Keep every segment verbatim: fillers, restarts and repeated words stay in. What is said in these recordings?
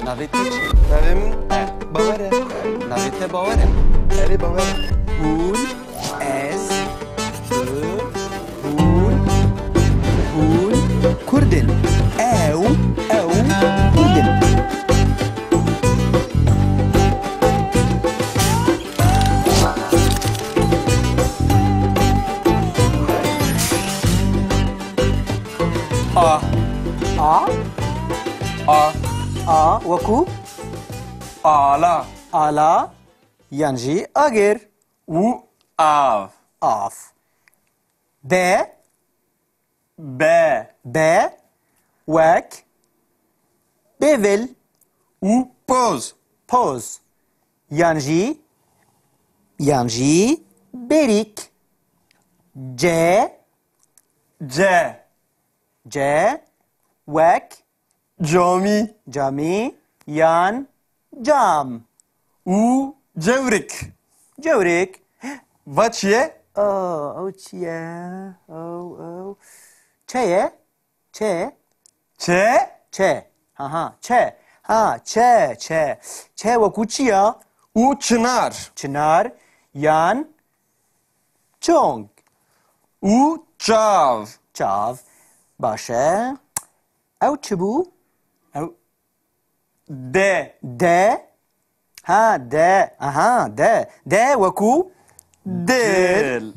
Navê te çi? Navê min Bawer e. Navê te Bawer e? Erê, Bawer e. Hûn, ez, tu, hûn, hûn Kurd in. Ew, ew Kurd in. A. A. A. A wekû? Ala. Ala, yan jî agir. Û av. Av. Be. Be. Be. Wek. Bêvil. Û poz. Poz. Yan jî, yan jî bêrîk. Ce. Ce. Ce. Wek. Camî. Camî yan cam. Û cewrik. Cewrik. Va çi ye? Oh, ew çi ye? Ew, ew. Çe ye? Çe? Çe? Çe. Ha, ha, çe. Ha, çe, çe. Çe wekû çi ya? Û çinar. Çinar yan çong. Û çav. Çav. Baş e. Ew çi bû? Ew de. De. Ha, de. Aha, de. De wekû dil. Dil.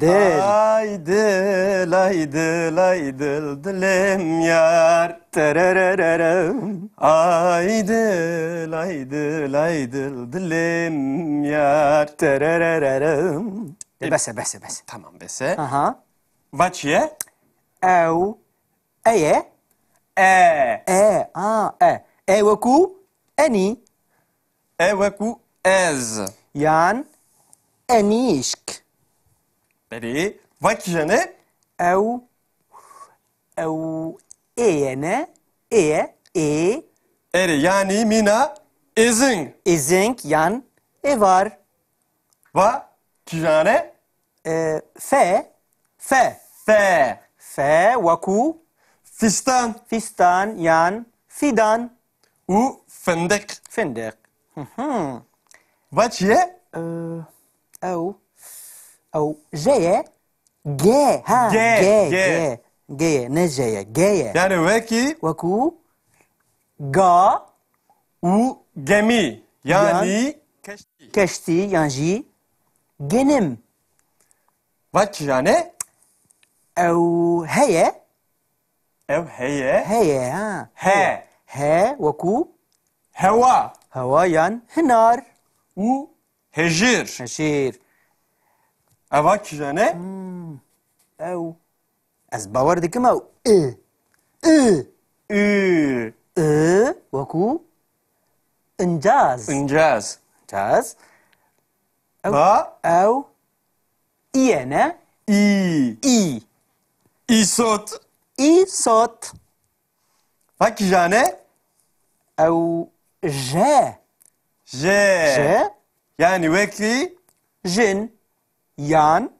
Dil. Ay dil, ay dil, ay dil, dilim yar. Tererererem. Ay dil, ay dil, ay dil, dilim yar. Tererererem. E, bes e, bes e, bes e. Tamam, bes e. Aha. Va çi ye? Ew. E ye? E. E, a, e. E wekû enî. E wekû ez. Yan enîşk. Belê. Va kîjan e? Ew, ew ê ye ne? Ê ye, ê. Erê, yanî mîna êzing. Êzing yan êvar. Va kîjan e? E, fe. Fe. Fe. Fe wekû? Fîstan. Fîstan yan fîdan. Û findiq. Findiq. Hı hı. Va çi ye? E, ew, ew je ye. Ge. Ha, Ge, ge, ge. Ge. Ge ye, ne je ye. Ge ye. Yani wekî? Wekû ga. Û gemî. Yan yanî keştî. Keştî yan jî genim. Va kîjan e? Ew heye. Ew heye. Heye, ha. He. He wekû? Hewa. Hewa yan hinar. Û hejîr. Hejîr. Eva kîjan e? Hmm. Ew. Ez bawer dikim ew. I. I. I. I wekû incaz. Incaz. Incaz. Ew, va? Ew. Î ye ne? Î. Î. Îsot. Îsot. Va kîjan e? Ew je. Je. Je. Yani wekî? Jin. Yan.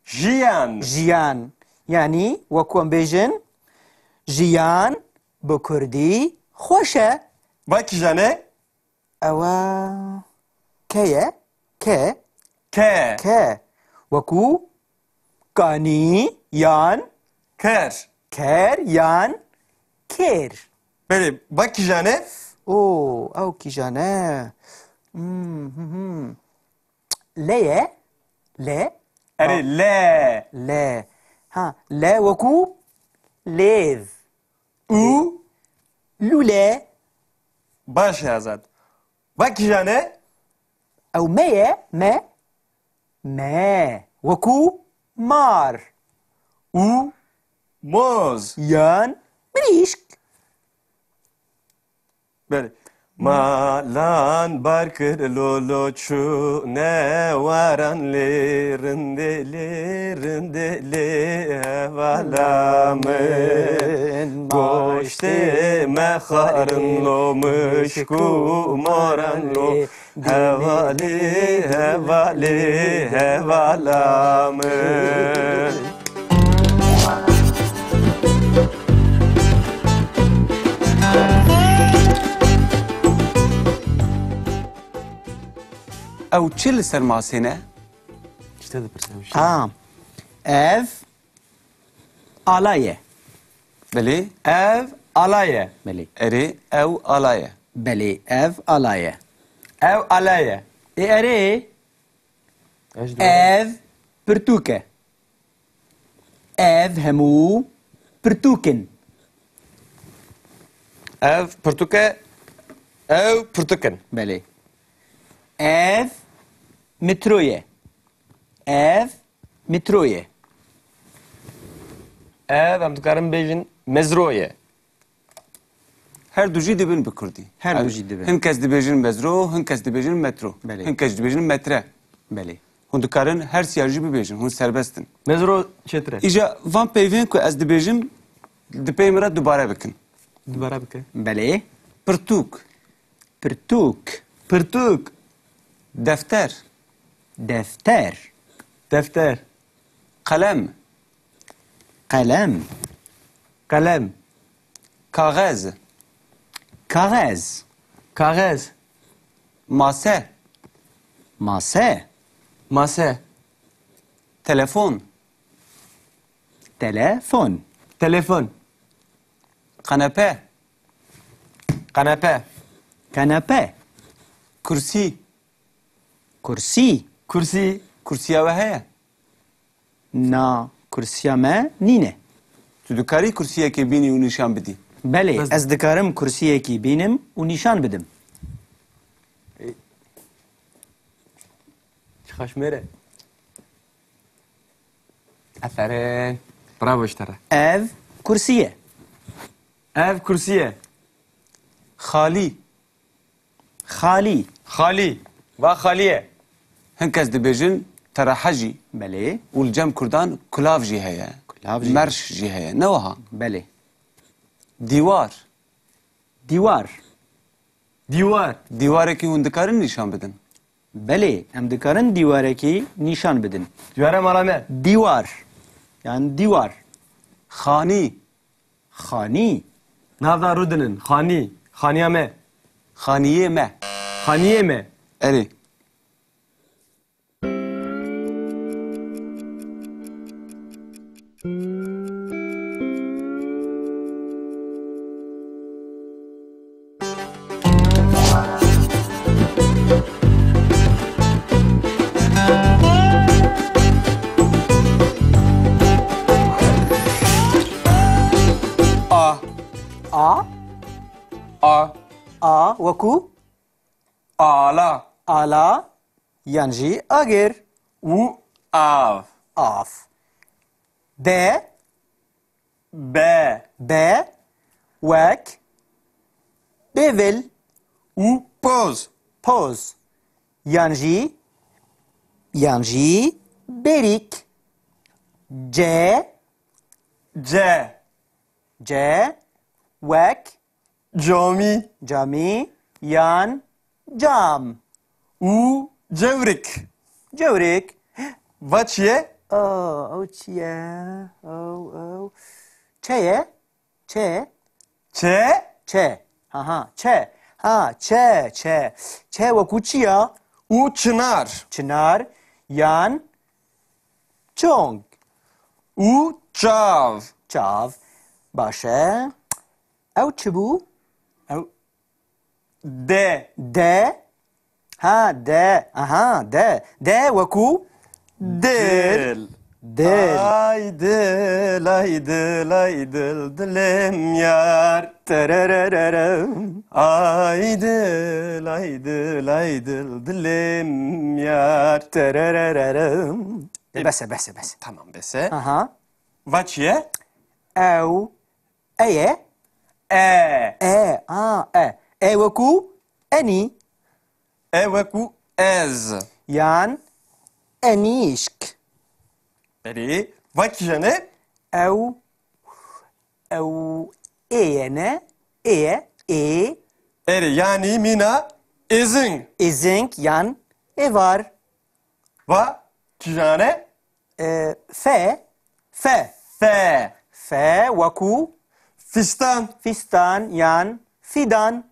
Jiyan. Jiyan. Yani wekû em bêjin, jiyan bi kurdî xweş e. Va kîjan e? Ew e ke ye? Ke. Ke. Ke. Wekû kanî yan ker. Ker yan kêr. Belê, va kîjan e? Oo, ew kîjan e? Hmm, hmm, hmm. Le ye? Le? Erê, ha. Le. Le. Ha, le wekû lêv. Û? Lûle. Baş e Azad. Va kîjan e? Ew me ye, me. Me. Wekû mar. Û moz. Yan mirîşk. Belê. Malan bar kir lolo çûne waran lê rindê lê rindê lê hevala min. Goştê me xwarin lo mişk û moran lo. Hevalê, hevalê, hevala min. Ew çi li ser masê ne? Ji te dipirsim, ji te. A. Ev ala ye. Belê. Ev ala ye. Belê. Erê, ew ala ye. Belê, ev ala ye. Ew ala ye. Ê erê. Ez ji Ev pirtûk e. Ev hemû pirtûk in. Ev pirtûk e. Ew pirtûk in. Belê. Ev metro ye. Ev metro ye. Ev, em dikarin bêjin, mezro ye. Her du jî dibin bi kurdî. Her du jî dibin. Hin kes dibêjin mezro, hin kes dibêjin metro. Belê. Hin kes dibêjin metre. Belê. Hûn dikarin her siya jî bibêjin, hûn serbest in. Mezro çêtir e. Îja van peyvên ku ez dibêjim, di pey min re dubare bikin. Dubare bike. Belê. Pirtûk. Pirtûk. Pirtûk. Defter. Defter. Defter. Qelem. Qelem. Qelem. Kaxez. Kaxez. Kaxez. Mase. Mase. Mase. Telefon. Telefon. Telefon. Kanepe. Kanepe. Kanepe. Kursî. Kursî. Kursî. Kursiya we heye? Na, kursiya me nîne. Tu dikarî kursiyekê bînî û nîşan bidî? Belê, Ez- ez dikarim kursiyekî bînim û nîşan bidim. Ê, çi xweş mêr e. Aferin. Bravo ji te re. Ev kursî ye. Ev kursî ye. Xalî. Xalî. Xalî. Va xalî ye. Hin kes dibêjin terehe jî. Belê. Û li cem kurdan kulav jî heye. Kulav jî. Merş jî heye. Ne wiha? Belê. Dîwar. Dîwar. Dîwar. Dîwarekî hûn dikarin nîşan bidin? Belê, em dikarin dîwarekî nîşan bidin. Dîwara mala me. Dîwar. Yan dîwar. Xanî. Xanî. Nav da rûdinin. Xanî. Xaniya me. Xaniyê me. Xaniyê me. Erê. A. A. A. A wekû? Ala. Ala. Yan jî agir. Û av. Av. Be. Be. Be. Wek. Bêvil. Û poz. Poz. Yan jî, yan jî bêrîk. Ce. Ce. Ce. Wek. Camî. Camî. Yan cam. Û cewrik. Cewrik. Va çi ye? Aa, ew çi ye? Ew, ew. Çe ye? Çe? Çe? Çe. Ha, ha, çe. Ha, çe, çe. Çe wekû çi ya? Û çinar. Çinar. Yan çong. Û çav. Çav. Baş e. Ew çi bû? Ew de. De. Ha, de. Aha, de. De wekû dil. Dil. Dil. Ay dil, ay dil, ay dil, dilim yar. Tererererem. Ay dil, ay dil, ay dil, dilim yar. Tererererem. E, bes e, bes e, bes e. Tamam, bes e. Aha. Va çi ye? Ew. E ye? E. E, a, e. E wekû enî. E wekû ez. Yan enîşk. Erê, va kîjan e? Ew, ew ê ye ne? Ê ye, ê. Erê, yanî mîna êzing. Êzing yan êvar. Va kîjan e? E, fe, fe. Fe. Fe wekû? Fîstan. Fîstan yan fîdan.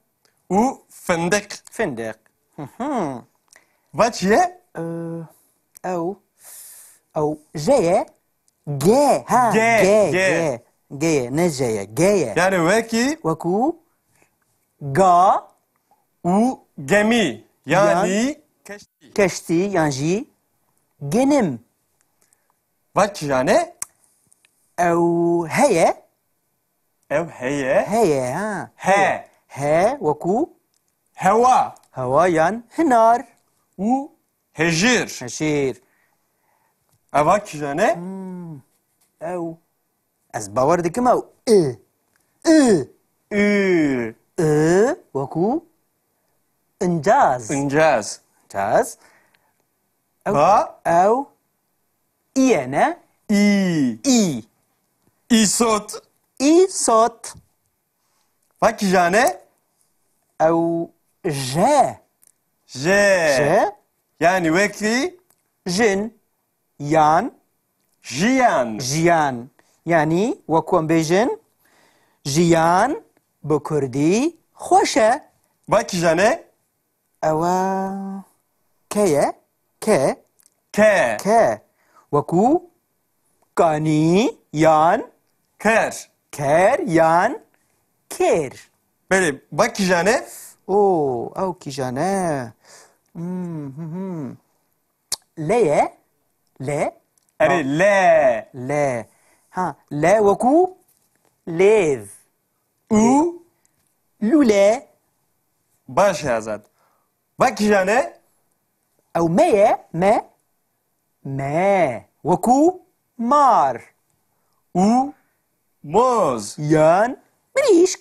Û findiq. Findiq. Hı hı. Va çi ye? Ew, ew, J ye. G, ha, G, G, G. G. G ye, ne J ye, G ye. Yani wekî? Wekû ga û gemî, yani keştî. Keştî yan jî genim. Va kîjan e? Ew heye. Ew heye. Heye, ha. He. He, wekû? Hewa. Hewa yan hinar. Û hejîr. Hejîr. Eva kîjan e? Hmm. Ew. Ez bawer dikim ew. I. I. I. I, wekû? Incaz. Incaz. Incaz. Ew. Ba? Ew. Î ye ne? Î. Î. Îsot. Îsot. Va kîjan e? Ew J. J. J. Yani wekî? Jin. Yan. Jiyan. Jiyan. Yani wekû em bêjin, jiyan bi kurdî xweş e. Va kîjan e? Ew e K ye. K. K. K. Wekû kanî yan ker. Ker yan kêr. Belê, va kîjan e? Oo, ew kîjan e? Hmm, hmm, hmm. Le ye. Le. Erê, le. Le. Ha, le wekû lêv. Û? Lûle. Baş e Azad. Va kîjan e? Ew me ye, me. Me. Wekû mar. Û moz. Yan mirîşk.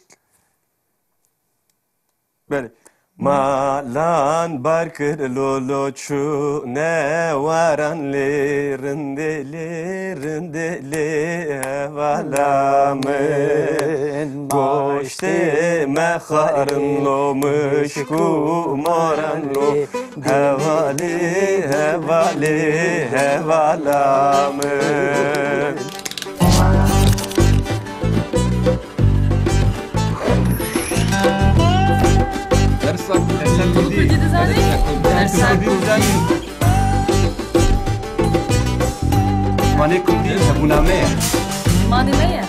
Belê. Malan bar kir lolo çûne waran lê rindê lê rindê lê hevala min. Goştê me xarin lo mişk û maran lo hevalê hevalê hevala min. Dersa Kurdî. Kurdî dizanî? Dersa Kurdî dizanî? Zimanê Kurdî hebûna me ye. Zimanê me ye.